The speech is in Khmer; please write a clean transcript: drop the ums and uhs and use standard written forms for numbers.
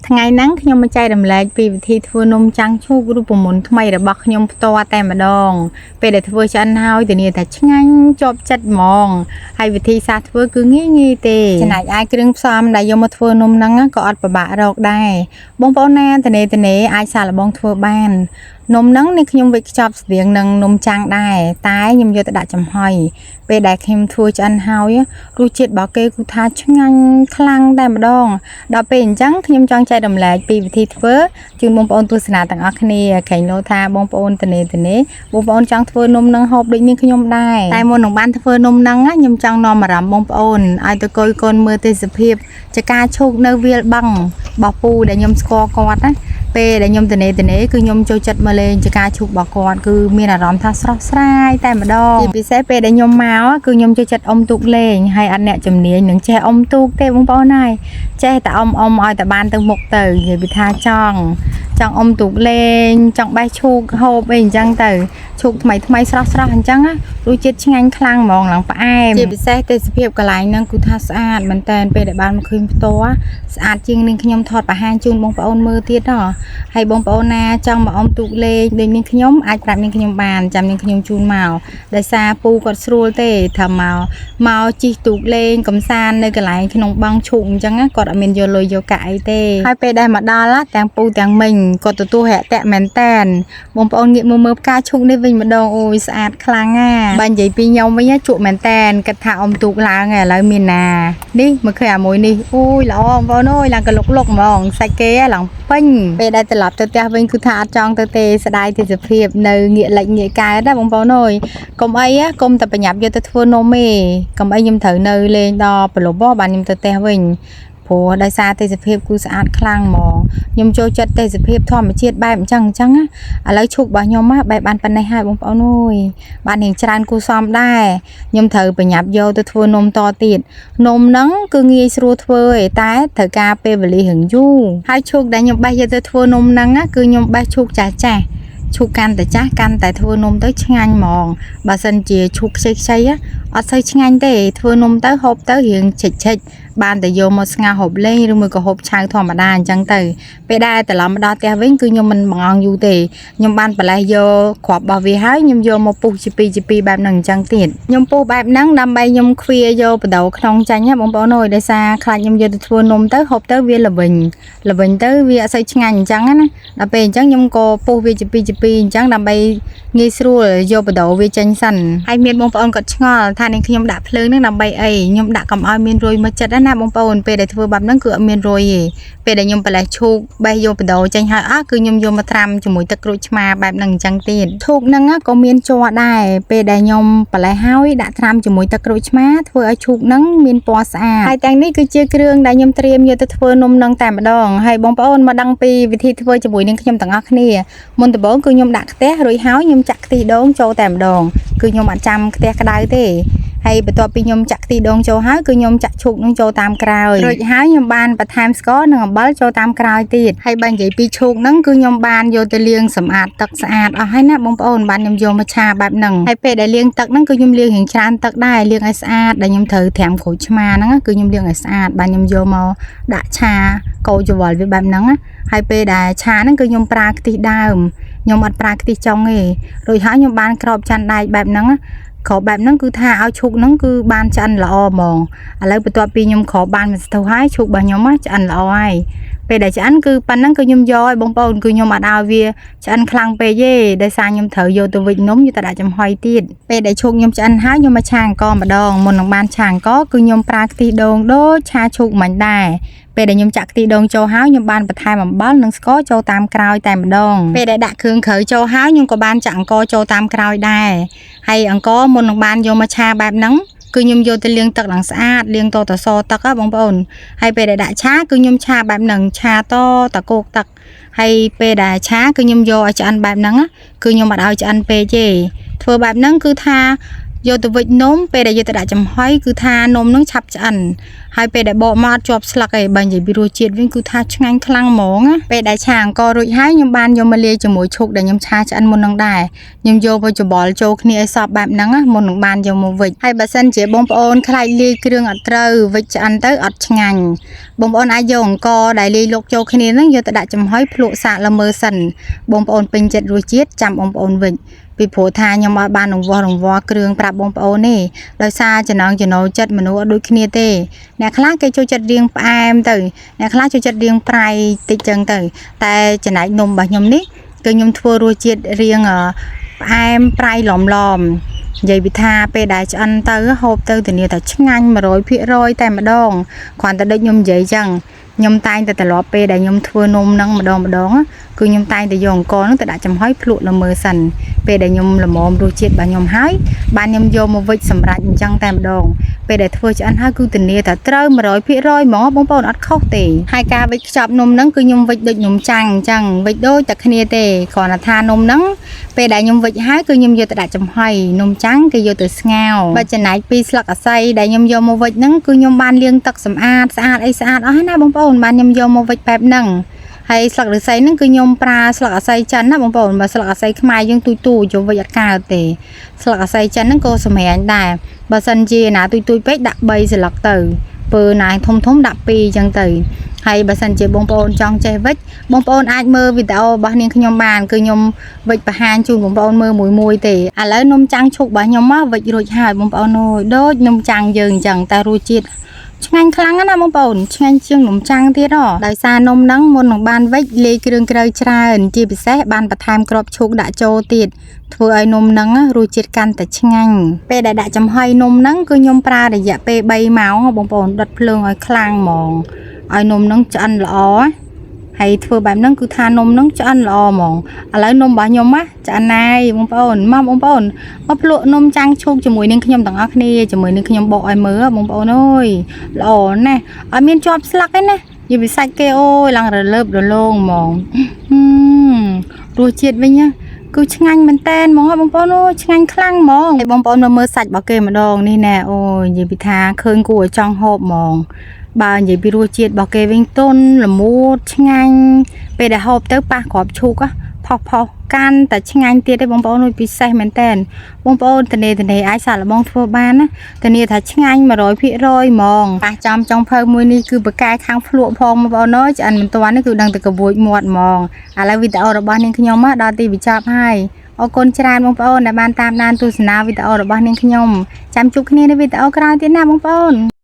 ថ្ងៃហ្នឹងខ្ញុំមកចែករំលែកពីវិធីធ្វើនំចាំងឈូករូបមន្តថ្មីរបស់ខ្ញុំផ្ទាល់តែម្ដងពេលដែលធ្វើឆ្អិនហើយធានាថាឆ្ងាញ់ជាប់ចិត្តហ្មងហើយវិធីសាស្ត្រធ្វើគឺងាយងាយទេចំណែកឯគ្រឿងផ្សំដែលយកមកធ្វើនំហ្នឹងក៏អត់ពិបាករកដែរបងប្អូនណាតនេតនេអាចសាកល្បងធ្វើបាននំហ្នឹងនេះខ្ញុំវេចខ្ចប់ស្តៀងនឹងនំចាំងដែរតែខ្ញុំយកទៅដាក់ចំហុយពេលដែលខ្ញុំធ្វើឆ្អិនហើយរសជាតិរបស់គេគឺថាឆ្ងាញ់ខ្លាំងតែម្ដង ដល់ពេលអញ្ចឹងខ្ញុំចង់ចែករំលែកពីវិធីធ្វើជូនបងប្អូនទស្សនាទាំងអស់គ្នាក្រែងលោថាបងប្អូនតនេតនេបងប្អូនចង់ធ្វើនំនឹងហូបដូចនេះខ្ញុំដែរតែមុននឹងបានធ្វើនំនឹងណាខ្ញុំចង់នាំអារម្មណ៍បងប្អូនឲ្យទៅកុយកូនមើលទេសភាពចការឈូកនៅវាលបឹងរបស់ពូដែលខ្ញុំស្គាល់គាត់ណាពេលដែលខ្ញុំតនេតនេគឺខ្ញុំចូលចិត្តមកលេងចការឈូករបស់គាត់គឺមានអារម្មណ៍ថាស្រស់ស្រាយតែម្ដងជាពិសេសពេលដែលខ្ញុំមកគឺខ្ញុំចូលចិត្តអុំទូកលេងហើយអត់អ្នកជំនាញនឹងចេះអុំទូកទេបងប្អូនហើយ ចេះតែអ៊ំអ៊ំឲ្យតែបានទៅមុខទៅនិយាយពីថាចង់ចង់អ៊ំទូកលេងចង់បេះឈូកហូបអីអញ្ចឹងទៅឈូកថ្មីថ្មីស្រស់ស្រស់អញ្ចឹងណារសជាតិឆ្ងាញ់ខ្លាំងហ្មងឡើងផ្អែមជាពិសេសទេសភាពកន្លែងហ្នឹងគឺថាស្អាតមែនតើពេលដែលបានមកឃើញផ្ទាល់ស្អាតជាងនឹងខ្ញុំថតបង្ហាញជូនបងប្អូនមើលទៀតហ៎ហើយបងប្អូនណាចង់មកអ៊ំទូកលេងដូចនាងខ្ញុំអាចប្រាប់នាងខ្ញុំបានចាំនាងខ្ញុំជូនមកដោយសារពូគាត់ស្រួលទេថាមក មកជិះទូកលេងកំសាន្តនៅកន្លែងក្នុងបឹងឈូកអញ្ចឹងណាគាត់អត់មានយកលុយយកកាក់អីទេហើយពេលដែលមកដល់ណាទាំងពូទាំងមីងគាត់ទទួលរាក់ទាក់មែនតែនបងប្អូនងាកមើលមើលផ្កាឈូកនេះវិញម្ដងអូយស្អាតខ្លាំងណាបើនិយាយពីខ្ញុំវិញណាជក់មែនតែនគិតថាអុំទូកឡើងហើយឥឡូវមានណានេះមកឃើញអាមួយនេះអូយល្អបងប្អូនអើយឡើងក៏លុកលុកហ្មងសាច់គេឡើងពេញពេលដែលត្រឡប់ទៅផ្ទះវិញគឺថាអត់ចង់ទៅទេស្ដាយទេសភាពនៅងាកលិចងាកកើតណាបងប្អូនអើយកុំអីណាកុំតែប្រញាប់យកទៅធ្វើនំទេកុំអីខ្ញុំត្រូវនៅលេងដល់ប្រឡប់បានខ្ញុំទៅផ្ទះវិញព្រោះដោយសារទេសភាពគឺស្អាតខ្លាំងហ្មងខ្ញុំចូលចិត្តទេសភាពធម្មជាតិបែបអញ្ចឹងអញ្ចឹងណាឥឡូវឈូករបស់ខ្ញុំណាបែបបានប៉ុណ្ណេះហើយបងប្អូនអើយបានរៀងច្រើនគួរសមដែរខ្ញុំត្រូវប្រញាប់យកទៅធ្វើនំតទៀតនំហ្នឹងគឺងាយស្រួលធ្វើឯតែត្រូវការពេលវេលារៀងយូរហើយឈូកដែលខ្ញុំបេះយកទៅធ្វើនំហ្នឹងណាគឺខ្ញុំបេះឈូកចាស់ចាស់ឈូកកាន់តែចាស់កាន់តែធ្វើនំទៅឆ្ងាញ់ហ្មងបើសិនជាឈូកខ្ចីខ្ចីៗអត់សូវឆ្ងាញ់ទេធ្វើនំទៅហូបទៅរៀងឆិចឆិចបានតែយកមកស្ងោរហូបលេងឬមួយក៏ហូបឆៅធម្មតាអញ្ចឹងទៅពេលដែលត្រឡប់មកដល់ផ្ទះវិញគឺខ្ញុំមិនបង្អង់យូរទេខ្ញុំបានប្រលេះយកគ្រាប់របស់វាហើយខ្ញុំយកមកពុះជាពីរជាពីរបែបហ្នឹងអញ្ចឹងទៀតខ្ញុំពុះបែបហ្នឹងដើម្បីខ្ញុំខ្វៀយកបដោក្នុងចាញ់ណាបងប្អូនអើយដោយសារខ្លាចខ្ញុំយកទៅធ្វើនំទៅហូបទៅវាល្វិញល្វិញទៅវាអត់សូវឆ្ងាញ់អញ្ចឹងណាដល់ពេលអញ្ចឹងខ្ញុំក៏ពុះវាជាពីរជាពីរអញ្ចឹងដើម្បីងាយស្រួលយកបដោវាចេញសិនហើយមានបងប្អូនគាត់ឆ្ងល់ថានាងខ្ញុំដាក់ភ្លើងហ្នឹងដើម្បីអីខ្ញុំដាក់កុំឲ្យមានរុយមកចិត្តណាបងប្អូនពេលដែលធ្វើបែបហ្នឹងគឺអត់មានរុយទេពេលដែលខ្ញុំប្រលេះឈូកបេះយកបដោចេញហើយអស់គឺខ្ញុំយកមកត្រាំជាមួយទឹកក្រូចឆ្មាបែបហ្នឹងអញ្ចឹងទៀតឈូកហ្នឹងក៏មានជ័រដែរពេលដែលខ្ញុំប្រលេះហើយដាក់ត្រាំជាមួយទឹកក្រូចឆ្មាធ្វើឲ្យឈូកហ្នឹងមានពណ៌ស្អាតហើយទាំងនេះគឺជាគ្រឿងដែលខ្ញុំត្រៀមយកទៅធ្វើនំហ្នឹងតែម្ដងហើយបងប្អូនមកដឹងពីវិធីធ្វើជាមួយនឹងខ្ញុំទាំងអស់គ្នាមុនដំបូងគឺខ្ញុំដាក់ខ្ទះរួចហើយខ្ញុំចាក់ខ្ទិះដូងចូលតែម្ដងគឺខ្ញុំអត់ចាំខ្ទះក្តៅទេហើយបន្ទាប់ពីខ្ញុំចាក់ខ្ទិះដូងចូលហើយគឺខ្ញុំចាក់ឈូកនឹងចូលតាមក្រោយរួចហើយខ្ញុំបានបន្ថែមស្ករនិងអំបិលចូលតាមក្រោយទៀតហើយបើនិយាយពីឈូកហ្នឹងគឺខ្ញុំបានយកទៅលាងសម្អាតទឹកស្អាតអស់ហើយណាបងប្អូនបានខ្ញុំយកមកឆាបែបហ្នឹងហើយពេលដែលលាងទឹកហ្នឹងគឺខ្ញុំលាងរៀងច្រើនទឹកដែរលាងឲ្យស្អាតដែលខ្ញុំត្រូវត្រាំក្រូចឆ្មាហ្នឹងគឺខ្ញុំលាងឲ្យស្អាតបានខ្ញុំយកមកដាក់ឆាកូរច្របល់វាបែបហ្នឹងណាហើយពេលដែលឆាហ្នឹងគឺខ្ញុំប្រើខ្ទិះដើមខ្ញុំអត់ប្រើខ្ទិះចុងទេរួចហើយខ្ញុំបានក្របចានដែកបែបហ្នឹងណាក្របបែបហ្នឹងគឺថាឲ្យឈូកហ្នឹងគឺបានឆ្អិនល្អហ្មងឥឡូវបន្ទាប់ពីខ្ញុំក្របបានមួយស្ទុះហើយឈូករបស់ខ្ញុំណាឆ្អិនល្អហើយពេលដែលឆ្អិនគឺប៉ុណ្ណឹងគឺខ្ញុំយកឲ្យបងប្អូនគឺខ្ញុំអត់ឲ្យវាឆ្អិនខ្លាំងពេកទេដោយសារខ្ញុំត្រូវយកទៅវិចនំយកទៅដាក់ចំហុយទៀតពេលដែលឈូកខ្ញុំឆ្អិនហើយខ្ញុំមកឆាអង្ករម្ដងមុននឹងបានឆាអង្ករគឺខ្ញុំប្រើខ្ទិះដូងដូចឆាឈូកមិញដែរពេលដែលខ្ញុំចាក់ខ្ទិះដូងចូលហើយខ្ញុំបានបន្ថែមអំបិលនិងស្ករចូលតាមក្រោយតែម្ដងពេលដែលដាក់គ្រឿងក្រៅចូលហើយខ្ញុំក៏បានចាក់អង្ករចូលតាមក្រោយដែរហើយអង្ករមុននឹងបានយកមកឆាបែបហ្នឹងគឺខ្ញុំយកទៅលាងទឹកឡើងស្អាតលាងតតសទឹកហ៎បងប្អូនហើយពេលដែលដាក់ឆាគឺខ្ញុំឆាបែបហ្នឹងឆាតតកោកទឹកហើយពេលដែលឆាគឺខ្ញុំយកឲ្យឆ្អិនបែបហ្នឹងគឺខ្ញុំអត់ឲ្យឆ្អិនពេកទេធ្វើបែបហ្នឹងគឺថា យកទៅវិចនំពេលដែលយកទៅដាក់ចំហុយគឺថានំនឹងឆាប់ឆ្អិនហើយពេលដែលបកមកអត់ជាប់ស្លឹកឯងបើនិយាយពីរសជាតិវិញគឺថាឆ្ងាញ់ខ្លាំងហ្មងណាពេលដែលឆាអង្កររួចហើយខ្ញុំបានយកមកលាយជាមួយឈូកដែលខ្ញុំឆាឆ្អិនមុននឹងដែរខ្ញុំយកទៅច្បល់ចូលគ្នាឲ្យសព្វបែបហ្នឹងណាមុននឹងបានយកមកវិចហើយបើសិនជាបងប្អូនខ្លាចលាយគ្រឿងអត់ត្រូវវិចឆ្អិនទៅអត់ឆ្ងាញ់បងប្អូនអាចយកអង្ករដែលលាយលុកចូលគ្នាហ្នឹងយកទៅដាក់ចំហុយភ្លក់សាកល្មើសិនបងប្អូនពេញចិត្តរសជាតិចាំបងប្អូនវិចពីព្រោះថាខ្ញុំអត់បានរង្វាស់រង្វាស់គ្រឿងប្រាប់បងប្អូនទេដោយសារចំណងចំណូលចិត្តមនុស្សអត់ដូចគ្នាទេអ្នកខ្លះគេចូលចិត្តរៀងផ្អែមទៅអ្នកខ្លះចូលចិត្តរៀងប្រៃតិចចឹងទៅតែចំណែកនំរបស់ខ្ញុំនេះគឺខ្ញុំធ្វើរសជាតិរៀងផ្អែមប្រៃឡមឡមនិយាយពីថាពេលដែលឆ្អិនទៅហូបទៅធានាថាឆ្ងាញ់100%តែម្ដងគ្រាន់តែដូចខ្ញុំនិយាយចឹងខ្ញុំតែងតែត្រឡប់ពេលដែលខ្ញុំធ្វើនំហ្នឹងម្ដងម្ដងគឺខ្ញុំតែងតែយកអង្ករហ្នឹងទៅដាក់ចំហុយភ្លក់ល្មើសិនពេលដែលខ្ញុំល្មមរសជាតិរបស់ខ្ញុំហើយបានខ្ញុំយកមកវិចសម្រាប់អញ្ចឹងតែម្ដងពេលដែលធ្វើឆ្អិនហើយគឺធានាថាត្រូវ100%ហ្មងបងប្អូនអត់ខុសទេហើយការវិចខ្ចប់នំហ្នឹងគឺខ្ញុំវិចដូចនំចាំងអញ្ចឹងវិចដូចតែគ្នាទេគ្រាន់តែថានំហ្នឹងពេលដែលខ្ញុំវិចហើយគឺខ្ញុំយកទៅដាក់ចំហុយនំចាំងគេយកទៅស្ងោរបើចំណែកពីស្លឹកអាស័យដែលខ្ញុំយកមកវិចហ្នឹងគឺខ្ញុំបានលាងទឹកសម្អាតស្អាតអីស្អាតអស់ហើយណាបងប្អូនបានខ្ញុំយកមកវិចបែបហ្នឹងហើយស្លឹកឫស្សីហ្នឹងគឺខ្ញុំប្រើស្លឹកអាស័យចិនណាបងប្អូនបើស្លឹកអាស័យខ្មែរយើងទូចទូចយកវិចអត់កើតទេស្លឹកអាស័យចិនហ្នឹងក៏សម្រាញដែរបើសិនជាណាទូចទូចពេកដាក់3ស្លឹកទៅពើណាធំធំដាក់2អញ្ចឹងទៅហើយបើសិនជាបងប្អូនចង់ចេះវិចបងប្អូនអាចមើលវីដេអូរបស់នាងខ្ញុំបានគឺខ្ញុំវិចបង្ហាញជូនបងប្អូនមើលមួយមួយទេឥឡូវនំចាំងឈូករបស់ខ្ញុំមកវិចរួចហើយបងប្អូនអើយដូចនំចាំងយើងអញ្ចឹងតែរសជាតិឆ្ងាញ់ខ្លាំងណាស់បងប្អូនឆ្ងាញ់ជាងនំចាំងទៀតហ៎ដោយសារនំហ្នឹងមុននឹងបានវិចលាយគ្រឿងក្រៅច្រើនជាពិសេសបានបន្ថែមគ្រាប់ឈូកដាក់ចូលទៀតធ្វើឲ្យនំហ្នឹងរសជាតិកាន់តែឆ្ងាញ់ពេលដែលដាក់ចំហុយនំហ្នឹងគឺខ្ញុំប្រើរយៈពេល3ម៉ោងបងប្អូនដុតភ្លើងឲ្យខ្លាំងហ្មងឲ្យនំហ្នឹងឆ្អិនល្អហើយធ្វើបែបហ្នឹងគឺថានំហ្នឹងឆ្អិនល្អហ្មងឥឡូវនំរបស់ខ្ញុំណាឆ្អិនហើយបងប្អូនមកបងប្អូនមកភ្លក់នំចាំងឈូកជាមួយនឹងខ្ញុំទាំងអស់គ្នាជាមួយនឹងខ្ញុំបកឲ្យមើលបងប្អូនអើយល្អណាស់អត់មានជាប់ស្លឹកទេណានិយាយពីសាច់គេអូយឡើងរលើបរលោងហ្មងហឹមរសជាតិវិញណាគឺឆ្ងាញ់មែនតែនហ្មងបងប្អូនអូយឆ្ងាញ់ខ្លាំងហ្មងហើយបងប្អូនមកមើលសាច់របស់គេម្ដងនេះណែអូយនិយាយពីថាឃើញគួរឲ្យចង់ហូបហ្មងបើនិយាយពីរសជាតិរបស់គេវិញទន់ល្មួតឆ្ងាញ់ពេលដែលហូបទៅប៉ះគ្រាប់ឈូកផុសផុសកាន់តែឆ្ងាញ់ទៀតទេបងប្អូនអូយពិសេសមែនតែនបងប្អូនតនេតនេអាចសាកល្បងធ្វើបានណាធានាថាឆ្ងាញ់100%ហ្មងប៉ះចំចុងភៅមួយនេះគឺបកែខាងភ្លក់ផងបងប្អូនអើយឆ្អិនមិនទាន់នេះគឺដឹងតែកបួចមាត់ហ្មងឥឡូវវីដេអូរបស់នាងខ្ញុំដល់ទីបញ្ចប់ហើយអរគុណច្រើនបងប្អូនដែលបានតាមដានទស្សនាវីដេអូរបស់នាងខ្ញុំចាំជួបគ្នានៅវីដេអូក្រោយទៀតណាបងប្អូន។